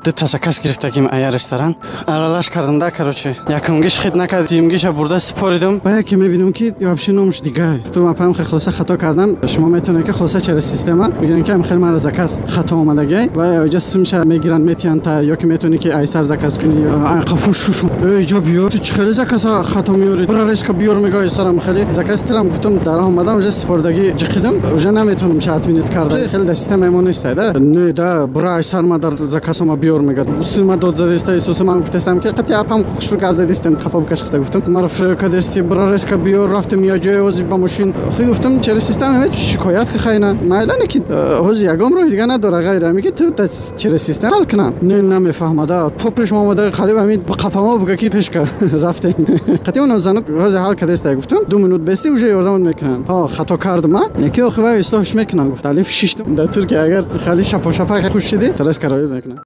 Дута заказ гирифтагим ая ресторан. Аралаш кардам да, короче. Якумгиш хит накард, дуюмгиша бурда супоридам. Ба яке мебинам, ки вообще номаш дига. Гуфтам, апам, хеле хулоса хато кардам. Шумо метавонед, ки хулоса через система бигирен, ки хеле мара заказ хато омадагай. Ва иҷа симша мегиранд, метиҳанд та, ё ки метавонӣ, ки айсар заказ кунӣ. Қафу шуш. Эй, иҷа биё. Ту чӣ хеле заказ хато меёрӣ? Бара резко биёр, мега айсарам хеле. Заказ тирам, гуфтам, дар омадам, уже супордагӣ ҷиқидам. Уже наметавонам ша отменить карда. Хеле дар система мо нест, да? Не, да, бура айсар ма дар заказ ма биёр, мега. Усима дод задеста, Исуса ман гуфтастам, ки қати апам хушру гап задистем, хафа бикашхта гуфтам. Маро фиреб кардести, бура резко биёр, рафтем я ҷое ҳози ба мошин. Хи гуфтам, через система ҳеҷ шикоят ки хайна. Майлане ки ҳози ягон роҳи дига надора, ғайр ами ки ту через система ҳал кунам. Не, намефаҳмада. По пеш омада, қариб ами қафамо буга ки пеш кард. Рафтем. Қати он занак ҳози ҳал кардеста, гуфтам. 2 минут беси, уже ёрдамон мекунанд. Ҳа, хато кардам, а? Яки охи вай ислоҳш мекунам, гуфт. Алиф шиштам. Дар Туркия агар хеле шапо шапа хуш шидӣ, резко роид мекунам.